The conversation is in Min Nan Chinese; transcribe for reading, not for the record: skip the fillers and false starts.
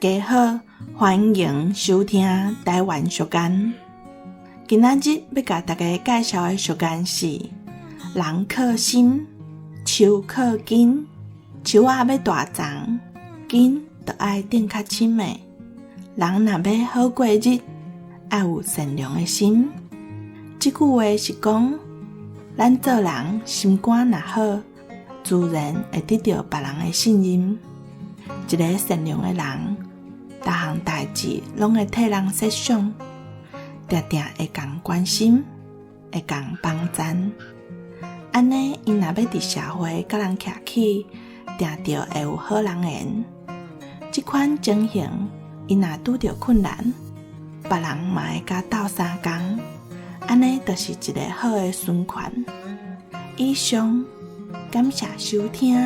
家好，歡迎收聽台灣俗諺。今仔日欲共大家介紹的俗諺是：人靠心，樹靠根。樹仔欲大叢，根就愛釘較深的。人若欲好過日，愛有善良的心。這句話是講，咱做人心肝若好，自然會得著別人的信任。一个善良的人，逐項代誌攏會替人設想，定定會共關心，會共幫贊。按呢，伊若欲佇社會佮人徛起，定著會有好人緣。這款情形，伊若拄著困難，別人嘛會共鬥相共。按呢，就是一个好的循環。以上，感謝收聽。